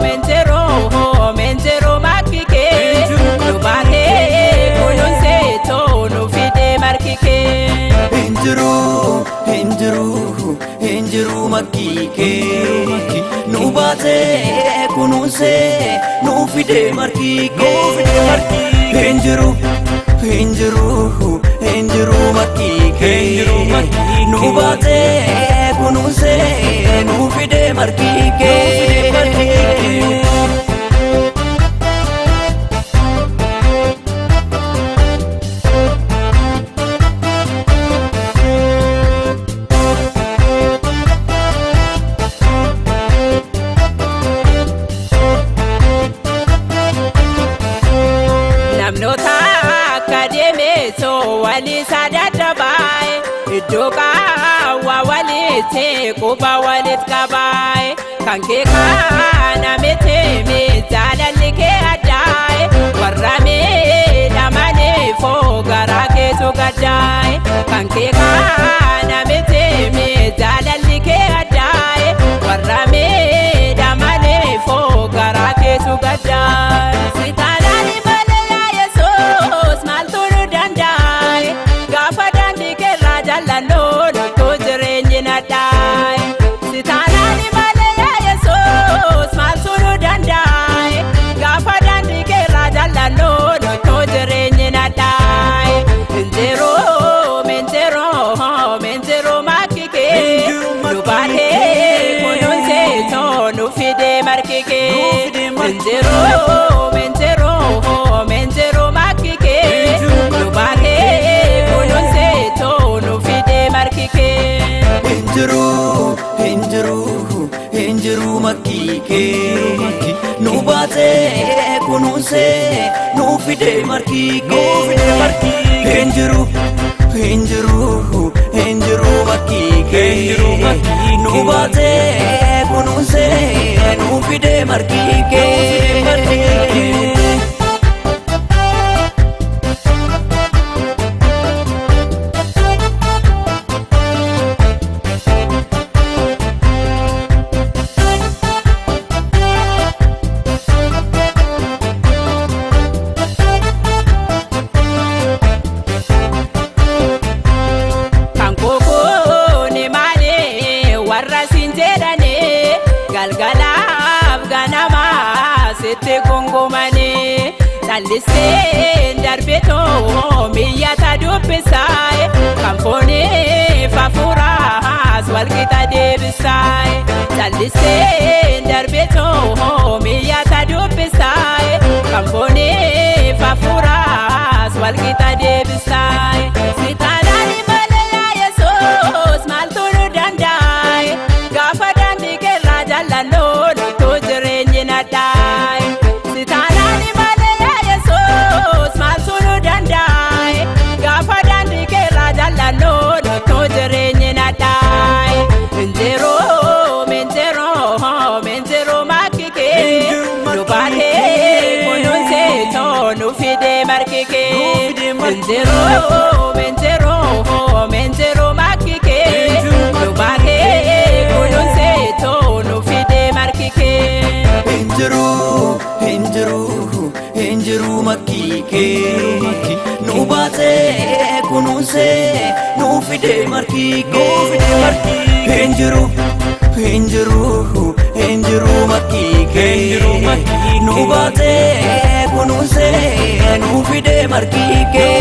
Menjeroo menjeroo makkikee nu baatee kunuunsee toonu fidee markikee. Hinjiru, hinjiru, hinjiru makkikee nu baatee kunuunsee nu fidee markikee. Hinjiru, hinjiru, hinjiru makkikee nu baatee kunuunsee nu fidee markikee. Namnoota akka deemeetoo walii sadaddabaa'e iddoo qaawwa walitti quba walitti qabaa'e kan kee kana miti jaalalli kee addaa'e warra miidhamaniifoo garaa keetu gaddaa'e kan kee kana miti jaalalli kee addaa'e warra miidhamaniifoo garaa keetu gaddaa'e. Sitaanaan malee yaa Yesuus maaltu nu danda'e gaafa daandii keerraa jaalladhoo loltuu jireenyi nadhaa'e. Sitaanaan malee yaa Yesuus maaltu nu danda'e gaafa daandii keerraa jaalladhoo loltuu jireenyi nadhaa'e. Injiroo menjeroo menjeroo makkikee nu baatee kunuunsee toonu fidee markikee. Injiroo menjeroo menjeroo makkikee nu baatee kunuunsee toonu fidee markikee. Hinjiru, hinjiru, hinjiru makkikee nu baatee kunuunsee nu fidee markikee. Hinjiru, hinjiru, hinjiru makkikee nu baatee kunuunsee nu fidee markikee. Kan kokooni malee warra siin jedhanii galgalaaf ganamaa sitti gungumanii calliseen darbitoo miyyata dubbisaa'e kan fooniif hafuuraas walqixa deebisaa'e calliseen darbitoo miyyata dubbisaa'e kan fooniif hafuuraas walqixa deebisaa'e. Sitaanaan malee yaa Yesuus maaltu nu danda'e gaafa daandii keerraa jaalladhoo loltuu jireenyi nadhaa'e. Sitaanaan malee yaa Yesuus maaltu nu danda'e gaafa daandii keerraa jaalladhoo loltuu jireenyi nadhaa'e. Injiroo menjeroo menjeroo makkikee nu baatee kunuunsee toonu fidee markikee. Injiroo menjeroo menjeroo makkikee nu baatee kunuunsee toonu fidee markikee. Hinjiru, hinjiru, hinjiru makkikee nu baatee kunuunsee nu fidee markikee. Hinjiru, hinjiru, hinjiru makkikee nu baatee kunuunsee nu fidee markikee.